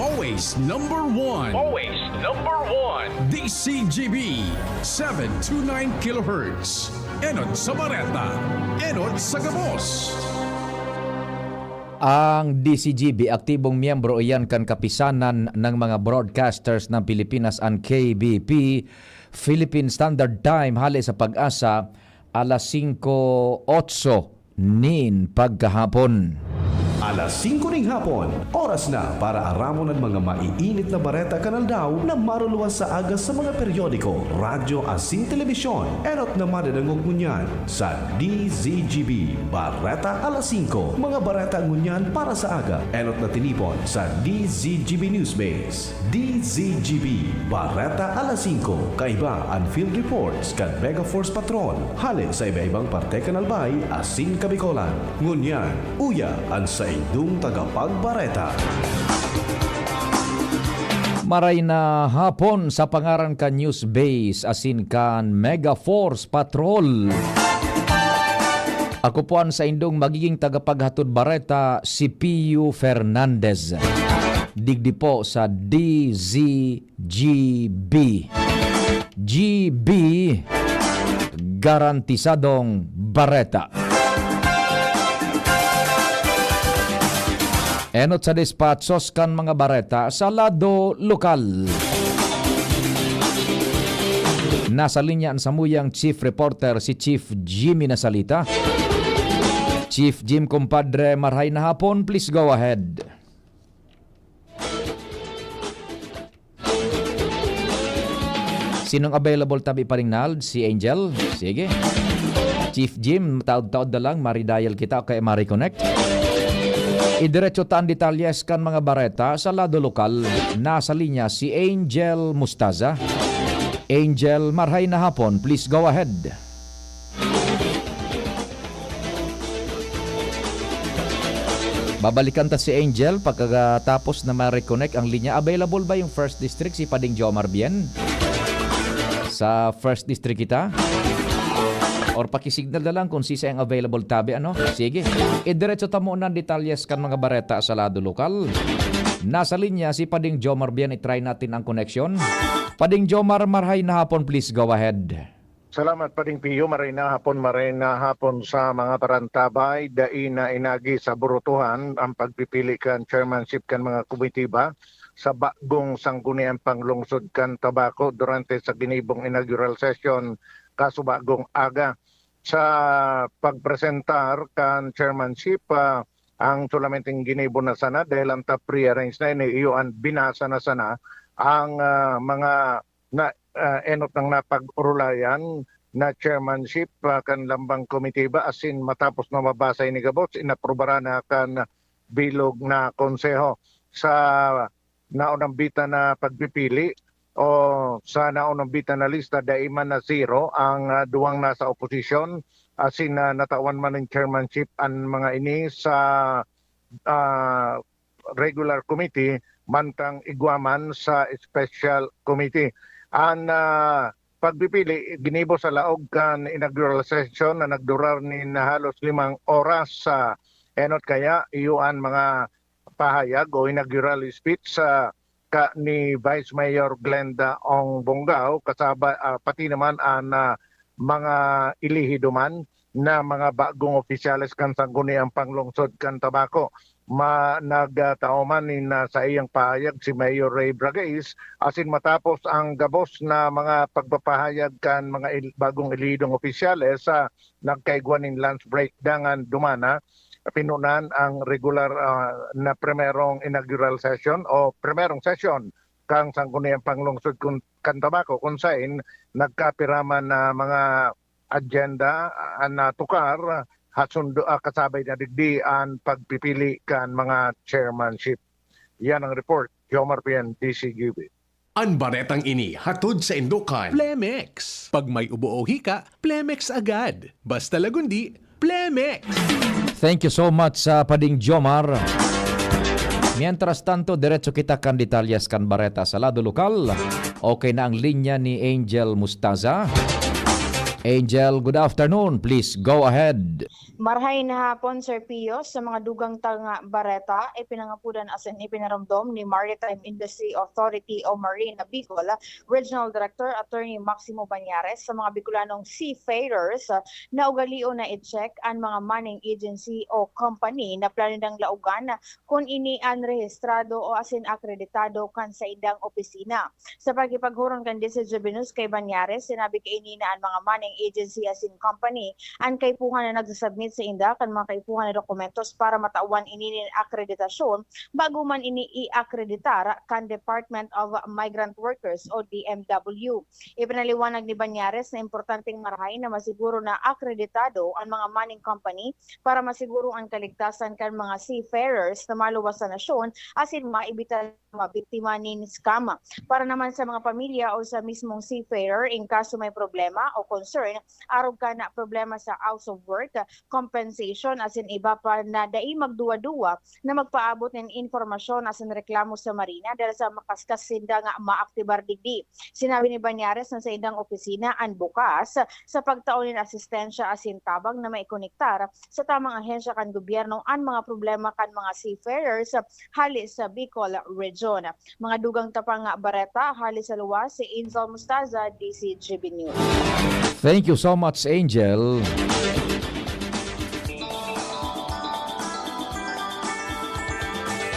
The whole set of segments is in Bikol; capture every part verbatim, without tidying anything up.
Always number one. Always number one. D C G B, seven two nine kilohertz. Enot sa Bareta. Enot sa Gabos. Ang D C G B, aktibong miyembro iyan kan Kapisanan ng mga Broadcasters ng Pilipinas, an K B P, Philippine Standard Time, hale sa Pag-asa, alas singko otso nin pagkahapon. Alas singko ning hapon, oras na para aramon an mga maiinit na bareta kan aldaw na maruluwas sa aga sa mga periodiko, radyo asin telebisyon. Enot na madadangog ngunyan sa D Z G B Bareta alas singko. Mga bareta ngunyan para sa aga, enot na tinipon sa D Z G B Newsbase. D Z G B, Bareta alas singko. Kaiba an field reports kan Mega Force Patrol, hale sa iba-ibang parte kan Albay asin Kabicolan. Ngunyan, uya an saindong tagapagbareta. Maray na hapon sa pangaran kan News Base asin kan Mega Force Patrol. Ako po ang saindong magiging tagapaghatod bareta, si Pio Fernandez. Digdi po sa D Z G B. G B, garantisadong bareta. Enot sa despatsos kan mga bareta sa lado lokal. Nasa linya an samuyang chief reporter, si Chief Jimmy Nasalita. Chief Jim, kumpadre, marhay na hapon, please go ahead. Sinong available tabi pa rin, Nald? Si Angel? Sige. Chief Jim, taod-taod na lang, maridial kita o kaya ma-reconnect. Idiretso ta an detalyes kan mga bareta sa lado lokal. Nasa linya si Angel Mustaza. Angel, marhay na hapon. Please go ahead. Babalikan ta si Angel pagkatapos na ma-reconnect ang linya. Available ba yung First District, si Pading Jomar Bien? Sa First District kita? Or pakisignal na lang kung sisay ang available tabi, ano? Sige. Idiretso ta muna ang detalyes kan mga bareta sa lado lokal. Nasa linya si Pading Jomar Bien. I-try natin ang koneksyon. Pading Jomar, marhay na hapon. Please go ahead. Salamat, Pading Pio. Maray na hapon, maray na hapon sa mga parantabay. Dai na inagi sa burutuhan ang pagpipili kan chairmanship kan mga komitiba sa bagong Sangguniang Panglungsod kan Tabaco durante sa ginibong inaugural session kasubagong aga. Sa pagpresentar kan chairmanship, ah, ang solamenteng ginibo na sana dahil ang top pre-arrange na ini, iyo an binasa na sana ang, ah, mga na, ah, enot nang napag-orolayan na chairmanship, ah, kan lambang komitiba, asin matapos na mabasa ini gabos, inaprobaran na kan bilog na konseho. Sa naunang bitan na pagpipili o sa naunang bitan na lista, dai man na zero ang, ah, duwang nasa oposisyon, asin, ah, natawan man nin chairmanship an mga ini sa, ah, regular committee mantang igwa man sa special committee. An, ah, pagpipili ginibo sa laog kan inaugural session na nagdurar nin halos limang oras. Sa enot kaya, iyo an mga pahayag o inaugural speech sa ka ni Vice Mayor Glenda Ong Bongao, kasaba, ah, pati naman an, ah, mga ilihido man na mga bagong opisyales kan Sangguniang Panglungsod kan Tabaco. Ma-, nagtao man nin, ah, saiyang pahayag si Mayor Ray Bragais, asin matapos ang gabos na mga pagpapahayag kan mga il-, bagong ilihidong opisyales, ah, nagkaigwa nin lunch break dangan duman na pinunan ang regular, ah, na primerong inaugural session o primerong session kan Sangguniang Panglungsod kun-, kan Tabaco, kun sain nagkapira man na mga agenda, ah, an natukar, hasundo, ah, kasabay na digdi an pagpipili kan mga chairmanship. Yan ang report. Jomar P N, D C G B. An baretang ini hatod saindo kan Plemex. Pag may ubo o hika, Plemex agad. Basta lagundi, Plemex! Thank you so much sa Pading Jomar. Mientras tanto, diretso kita kan detalyes kan bareta sa lado lokal. Okay na ang linya ni Angel Mustaza. Angel, good afternoon. Please go ahead. Marhay na hapon, Sir Pio. Sa mga dugang ta nga bareta, ipinangapudan asin ipinaromdom ni Maritime Industry Authority o Marina Bicol Regional Director Attorney Maximo Bañares sa mga Bicolanong seafarers na ugalion na i-check an mga manning agency o company na plano nang laogan kun ini an rehistrado o asin akreditado kan saindang opisina. Sa pakikipaghuron kan D C G B News kay Bañares, sinabi kaini na an mga manning agency asin company an kaipuhan na nagsasubmit sa inda kan mga kaipuhan na dokumentos para matawan ini nin akreditasyon bago man ini i-akreditar kan Department of Migrant Workers o D M W. Ipinaliwanag ni Bañares na importanteng marahay na masiguro na akreditado an mga manning company para masiguro an kaligtasan kan mga seafarers na maluwas sa nasyon asin maibitar mabiktima nin scam. Para naman sa mga pamilya o sa mismong seafarer, in kaso may problema o concern, arog kan problema sa hours of work, compensation, asin iba pa na dai magduwa-duwa na magpaabot nin impormasyon asin reklamo sa Marina dahil sa makaskas sinda nga maaktibar digdi. Sinabi ni Bañares na sa indang opisina an bukas sa pagtao nin asistensya asin tabang na maikonektar sa tamang ahensya kan gobyerno an mga problema kan mga seafarers hale sa Bicol Region. Mga dugang tapang nga bareta hale sa luwas, si Angel Mostaza, D C G B News. Thank you so much, Angel.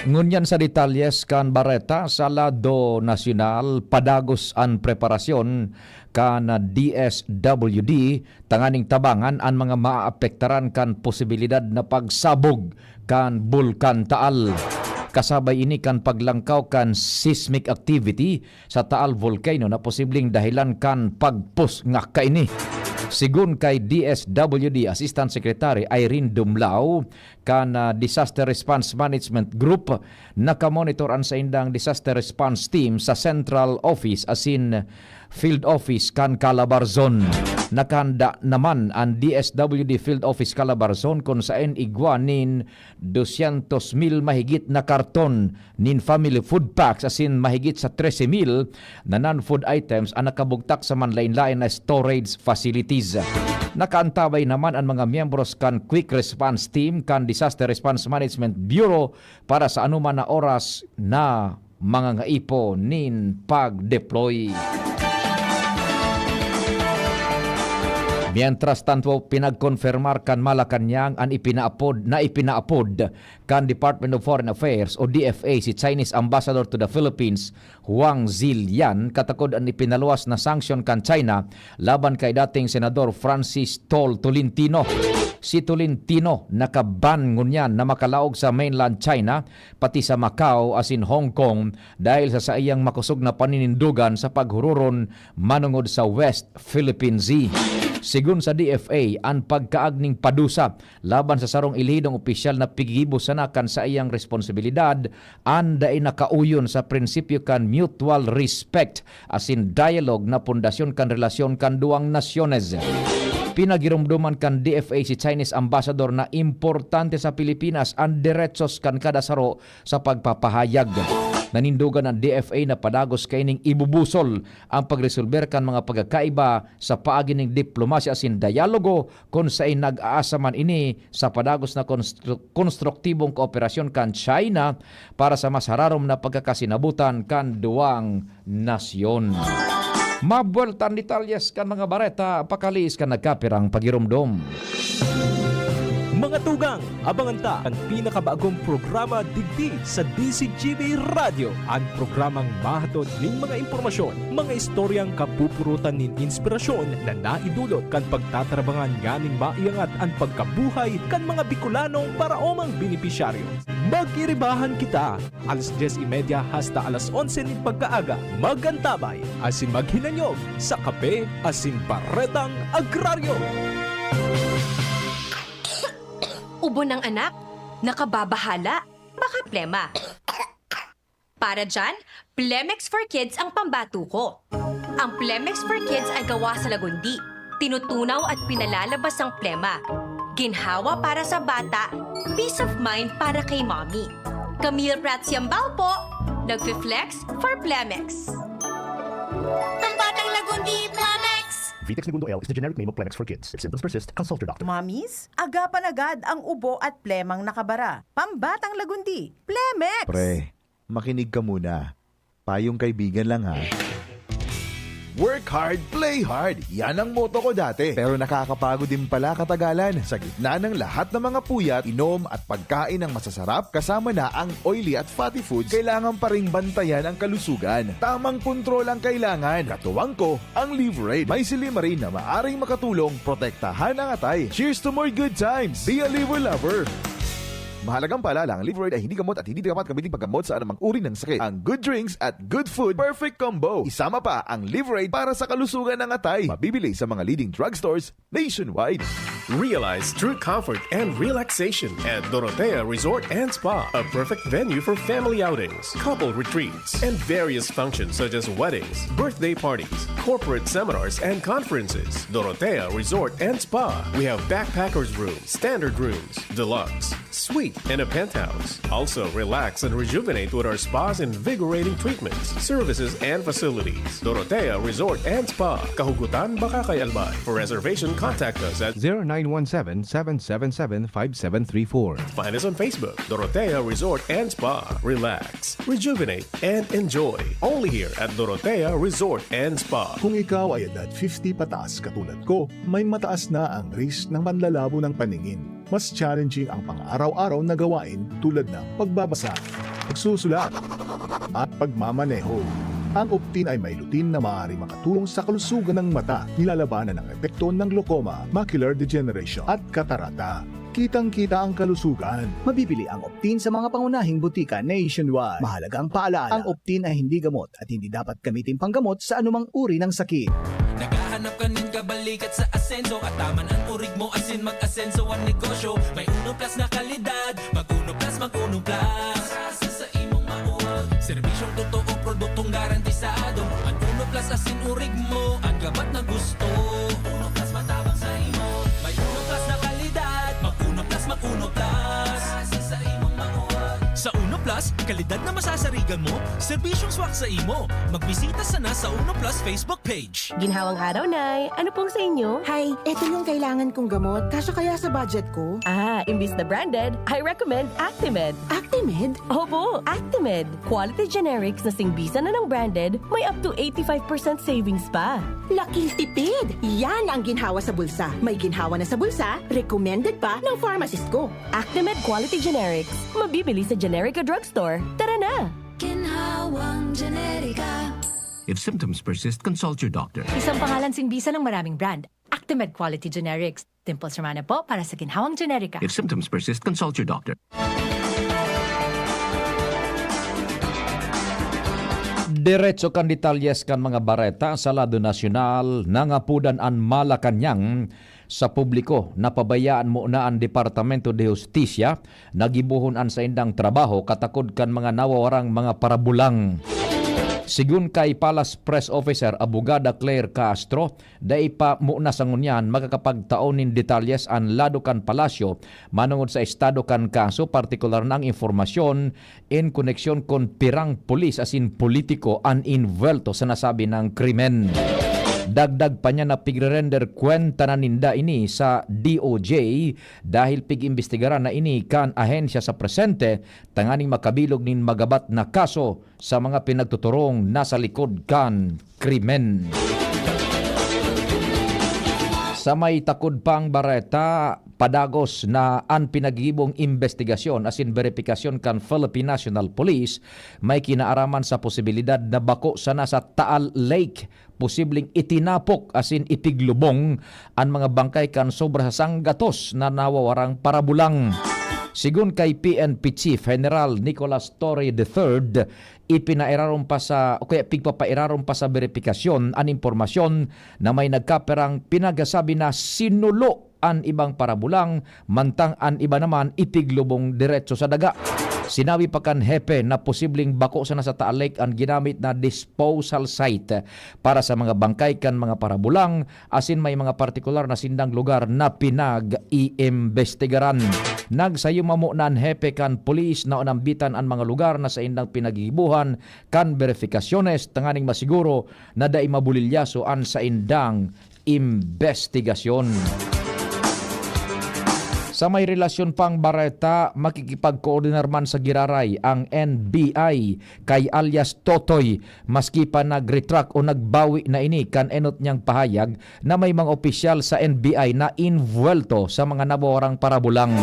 Ngunyan sa detalyes kan bareta sa lado nasyonal, padagos an preparasyon kan D S W D tanganing tabangan an mga maaapektaran kan posibilidad na pagsabog kan Bulkan Taal. Kasabay ini kan paglangkaw kan seismic activity sa Taal Volcano na posibleng dahilan kan pagpusngak kaini. Sigon kay D S W D Assistant Secretary Irene Dumlao, kan ah, Disaster Response Management Group, nakamonitor an saindang disaster response team sa central office asin field office kan Calabarzon. Nakahanda naman an D S W D Field Office Calabarzon kun saen igwa nin dosyentos mil mahigit na karton nin family food packs asin mahigit sa trese mil na non-food items an nakabugtak sa manlaen-laen na storage facilities. Nakaantabay naman an mga miyembros kan Quick Response Team kan Disaster Response Management Bureau para sa anoman na oras na mangangaipo nin pag-deploy. Mientras tanto, pinagkonfirmar kan Malacañang an ipinaapod na ipinaapod kan Department of Foreign Affairs o D F A si Chinese Ambassador to the Philippines, Huang Zilian, katakod an ipinaluwas na sanction kan China laban kay dating Senador Francis Tol Tolentino. Si Tolentino nakaban ngunyan na makalaog sa mainland China, pati sa Macau asin Hong Kong dahil sa saiyang makosog na paninindogan sa paghururon manongod sa West Philippine Sea. Sigon sa D F A, an pagkaagning padusa laban sa sarong elehidong opisyal na pigigibo sana kan saiyang responsibilidad, an dai nakauyon sa prinsipyo kan mutual respect asin dialogue na pundasyon kan relasyon kan duwang nasyones. Pinagiromdoman kan D F A si Chinese Ambassador na importante sa Pilipinas an derechos kan kada saro sa pagpapahayag. Nanindogan an D F A na padagos kaining ibubusol ang pagresolber kan mga pagkakaiba sa paagi nin diplomasya asin dialogo kun saen nag-aasa man ini sa padagos na konstru-, konstruktibong kooperasyon kan China para sa mas hararom na pagkakasinabutan kan duwang nasyon. Mabuwelta an detalyes kan mga bareta pakaliis kan nagkapirang pagiromdom. Mga tugang, abangan ta an pinakabagong programa digdi sa D C G B Radyo, an programang mahatod nin mga impormasyon, mga istoryang kapupurutan nin inspirasyon na naidulot kan pagtatarabangan nganing maiangat an pagkabuhay kan mga Bicolanong paraomang benepisyaryo. Mag-iribahan kita! Alas dyes y media hasta alas onse nin pagkaaga, mag-antabay asin maghinanyog sa Kape asin Baretang Agraryo. Ubo ng anak, nakababahala, baka plema. Para dyan, Plemex for Kids ang pambato ko. Ang Plemex for Kids ay gawa sa lagundi, tinutunaw at pinalalabas ang plema. Ginhawa para sa bata, peace of mind para kay mommy. Camille Prats Yambao po, nagfi-flex for Plemex. Pambatang Lagundi, Plemex! Vitex Negundo L is the generic name of Plemex for kids. If symptoms persist, consult your doctor. Mommies, agapan agad ang ubo at plemang nakabara. Pambatang lagundi, Plemex! Pre, makinig ka muna. Payong kaibigan lang, ha. Work hard, play hard. Yan ang motto ko dati. Pero nakakapagod din pala katagalan. Sa gitna ng lahat ng mga puyat, inom at pagkain ng masasarap, kasama na ang oily at fatty foods, kailangan pa ring bantayan ang kalusugan. Tamang kontrol ang kailangan. Katuwang ko, ang Liverade. May silymarin na maaring makatulong protektahan ang atay. Cheers to more good times! Be a Liver Lover! Mahalagang paalala, ang Liverade ay hindi gamot at hindi dapat gamitin paggamot sa anumang uri ng sakit. Ang good drinks at good food, perfect combo. Isama pa ang Liverade para sa kalusugan ng atay. Mabibili sa mga leading drugstores nationwide. Realize true comfort and relaxation at Dorotea Resort and Spa, a perfect venue for family outings, couple retreats, and various functions such as weddings, birthday parties, corporate seminars, and conferences. Dorotea Resort and Spa. We have backpackers room, standard rooms, deluxe, suite, and a penthouse. Also, relax and rejuvenate with our spa's invigorating treatments, services, and facilities. Dorotea Resort and Spa, Kahugutan, Bacacay, Albay. For reservation, contact us at zero nine one seven, seven seven seven, five seven three four. Find us on Facebook, Dorotea Resort and Spa. Relax, rejuvenate, and enjoy. Only here at Dorotea Resort and Spa. Kung ikaw ay edad fifty pataas katulad ko, may mataas na ang risk ng panlalabo ng paningin. Mas challenging ang pang-araw-araw na gawain tulad ng pagbabasa, pagsusulat, at pagmamaneho. Ang Optin ay may lutein na maaaring makatulong sa kalusugan ng mata, nilalabanan ang epekto ng glaucoma, macular degeneration, at katarata. Kitang-kita ang kalusugan. Mabibili ang Optin sa mga pangunahing butika nationwide. Mahalagang paalaala, ang Optin ay hindi gamot at hindi dapat gamitin panggamot sa anumang uri ng sakit. Naghahanap ka nin kabalikat sa asenso, at taman an urig mo asin mag-asenso an negosyo. May Uno Plus na kalidad, mag Uno Plus, mag Uno Plus. Sa imong mauwag. Serbisyong totoo, produktong garantisado. An Uno Plus asin urig mo, an gabat na gusto. Uno Plus matabang sa imo. May Uno Plus na kalidad, mag Uno Plus, mag Uno Plus. Sa imong mauwag. Sa Uno Plus, kalidad na masasarigan mo, serbisyong swak sa imo. Magbisita sana sa Uno Plus Facebook page. Ginhawang araw, Nay. Ano pong sa inyo? Hay, eto yung kailangan kong gamot. Kasya kaya sa budget ko? Ah, imbis na branded, I recommend Actimed. Actimed? Opo, Actimed. Quality generics na singbisan na ng branded, may up to eighty-five percent savings pa. Laking tipid! Yan ang ginhawa sa bulsa. May ginhawa na sa bulsa, recommended pa ng pharmacist ko. Actimed Quality Generics. Mabibili sa Generica Drugstore. Tara na! Ginhawang Generica. If symptoms persist, consult your doctor. Isang pangalan singbisan ng maraming brand. Actimed Quality Generics. Dimples Romana po para sa Ginhawang Generica. If symptoms persist, consult your doctor. Diretso kan detalyes kan mga bareta sa lado nasyonal, nangapodan an Malacañang sa publiko. Napabayaan mo na an Departamento de Justicia na gibohon an saindang trabaho katakod kan mga nawawarang mga parabulang. Sigon kay Palace Press Officer Abogada Claire Castro, dai pa muna sa ngunyan makakapagtao nin detalyes an lado kan palasyo manongod sa estado kan kaso, partikular na ang impormasyon in koneksyon kun pirang pulis asin politiko an inbuwelto sa nasabi nang krimen. Dagdag pa niya na pigre-render kwenta na ninda ini sa D O J dahil pig-imbestigaran na ini kan ahensya sa presente tanganing makabilog nin magabat na kaso sa mga pinagtuturong nasa likod kan krimen. Sa may takod pang bareta, padagos na an pinagigibong imbestigasyon asin beripikasyon kan Philippine National Police may kinaaraman sa posibilidad na bako sana sa Taal Lake posibleng itinapok asin ipiglubong an mga bangkay kan sobra sa sanggatos na nawawarang parabulang. Sigon kay P N P Chief General Nicolas Torre the third, ipinairarom pa sa, o kaya pigpapairarom pa sa beripikasyon an impormasyon na may nagkapirang pinagsasabi na sinulo an ibang parabulang, mantang an iba naman ipiglubong diretso sa daga. Sinabi pa kan hepe na posibleng bako sana sa Taal Lake an ginamit na disposal site para sa mga bangkay kan mga parabulang, asin may mga partikular na sindang lugar na pinag-iimbestigaran. Nagsayuma muna an hepe kan pulis na unambitan an mga lugar na saindang pinaggigibohan kan beripikasyones tanganing masiguro na dai mabulilyaso an saindang imbestigasyon. Sa may relasyon pang bareta, makikipagkoordinar man sa giraray ang N B I kay alias Totoy, maski pa nag-retract o nagbawi na ini kan enot niyang pahayag na may mga opisyal sa N B I na invuwelto sa mga nawawarang parabulang.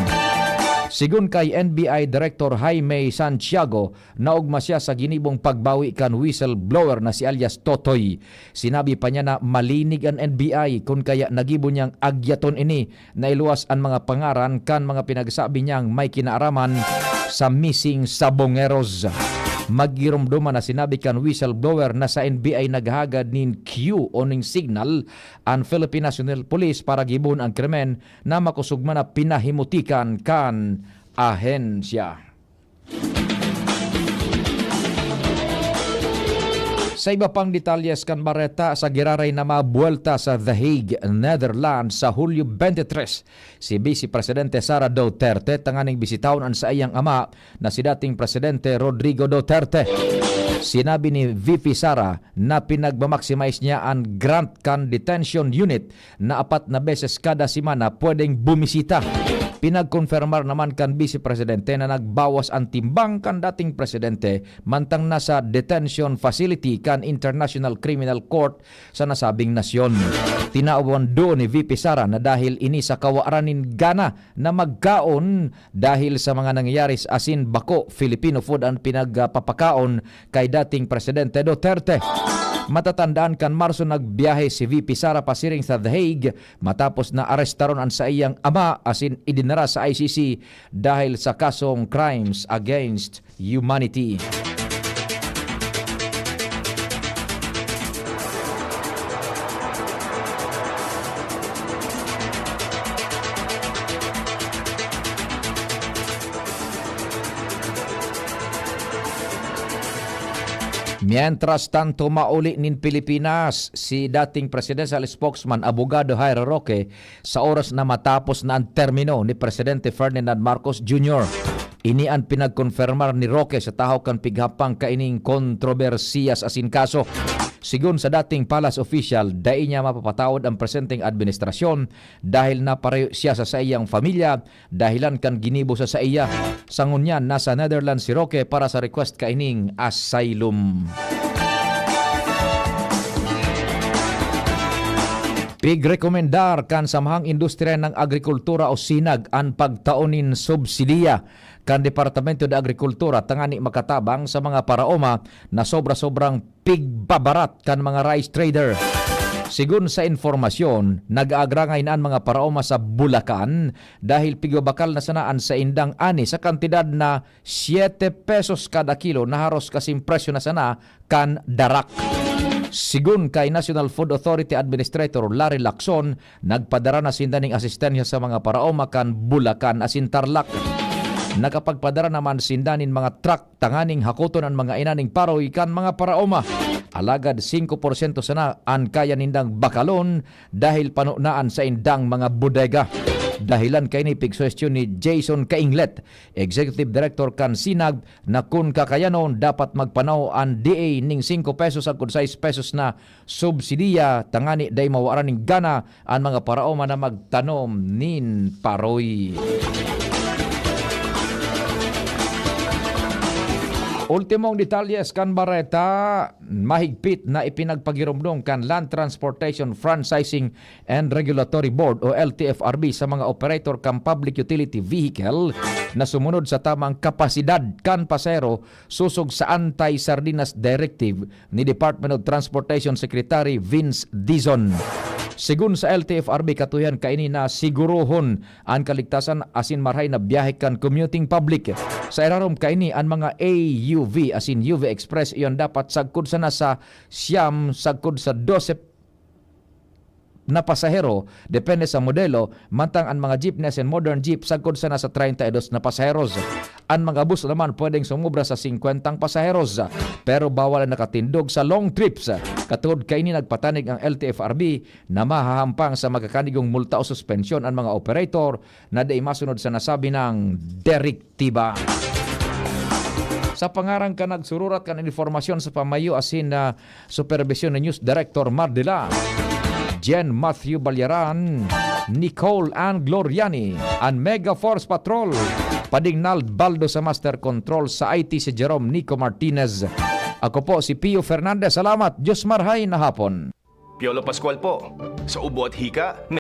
Sigon kay N B I Director Jaime Santiago, naogma siya sa ginibong pagbawi kan whistleblower na si alias Totoy. Sinabi pa niya na malinig an N B I kun kaya nagibo niyang agyaton ini na iluwas an mga pangaran kan mga pinagsabi niyang may kinaaraman sa missing Sabongeros. Magiromdoman na sinabi kan whistleblower na sa N B I naghahagad nin cue o nin signal an Philippine National Police para gibon ang krimen na makosog man na pinahimutikan kan ahensya. Sa iba pang detalyes kan bareta, sa giraray na mabuwelta sa The Hague, Netherlands, sa Hulyo twenty-three, si Vice Presidente Sara Duterte tanganing bisitahon an saiyang ama na si dating Presidente Rodrigo Duterte. Sinabi ni V P Sara na pinagmamaximize niya an grant kan detention unit na apat na beses kada semana pwedeng bumisita. Pinagkonfirmar naman kan Vice Presidente na nagbawas an timbang kan dating presidente mantang nasa detention facility kan International Criminal Court sa nasabing nasyon. Tinawan duon ni V P Sara na dahil ini sa kawaran nin gana na magkaon dahil sa mga nangyayari asin bako Filipino food an pinagpapakaon kay dating Presidente Duterte. Matatandaan kan Marso nagbiyahe si V P Sara pasiring sa The Hague matapos na arestaron an saiyang ama asin idinara sa I C C dahil sa kasong crimes against humanity. Mientras tanto, mauli nin Pilipinas si dating presidential spokesman, Abogado Jairo Roque, sa oras na matapos na an termino ni Presidente Ferdinand Marcos Junior. Ini an pinagkonfirmar ni Roque sa tahaw kan pighapang kaining kontrobersiya asin kaso. Sigon sa dating palace official, dai niya mapapatawad an presenteng administrasyon dahil naparayo siya sa saiyang pamilya dahilan kan ginibo sa saiya. Sa ngunyan, nasa Netherlands si Roque para sa request kaining asylum. Pigrekomendar kan Samahang Industriya ng Agrikultura o SINAG an pagtao nin subsidiya kan Departamento de Agrikultura tangani makatabang sa mga paraoma na sobra-sobrang pigbabarat kan mga rice trader. Sigon sa informasyon, nag-aagrangay na an mga paraoma sa Bulacan dahil pigbabakal na sana an saindang ani sa kantidad na siete pesos kada kilo na haros kasing presyo na sana kan darak. Sigon kay National Food Authority Administrator Larry Lacson, nagpadara na sinda ning asistensya sa mga paraoma kan Bulacan asin Tarlac. Nakapagpadara naman sinda nin mga truck tanganing hakoton an mga ina ning paroy kan mga paraoma. Alagad singko porsyento sana an kaya nindang bakalon dahil pano na an saindang mga bodega. Dahilan kaini, pigsuhestyon ni Jason Kainglet, Executive Director kan SINAG, na kun kakayanon, dapat magpanaw an D A ning singko pesos sagkod sais pesos na subsidiya tangani dai mawaran nin gana an mga paraoma na magtanom nin paroy. Ultimong detalyes kan bareta, mahigpit na ipinagpagiromdom kan Land Transportation Franchising and Regulatory Board o L T F R B sa mga operator kan public utility vehicle na sumunod sa tamang kapasidad kan pasahero sosog sa Anti-Sardinas Directive ni Department of Transportation Secretary Vince Dizon. Sigon sa L T F R B, katuyan kaini na sigurohon an kaligtasan asin marahay na biyahe kan commuting public. Sa irarom kaini, an mga A U V asin U V Express iyon dapat sagkod sana sa siyam sagkod sa dose na pasahero, depende sa modelo, mantang an mga jeepney asin modern jeep sagkod sana sa treinta y dos na pasaheros. An mga bus naman pwedeng sumobra sa singkwentang pasaheros, pero bawal ang nakatindog sa long trips. Katungod kaini, nagpatanig ang L T F R B na mahahampang sa magkakanigong multa o suspensyon an mga operator na dai masunod sa nasabi nang direktiba. Sa pangaran kan nagsururat kan informasyon sa pamayo asin na superbisyon ni News Director Mardila, Jen Matthew Balyaran, Nicole Ann Gloriani, an Mega Force Patrol, Pading Nald Baldo sa Master Control, sa I T si Jerome Nico Martinez. Ako po si Pio Fernandez. Salamat. Diyos marhay na hapon. Piolo Pascual po. Sa ubo at hika,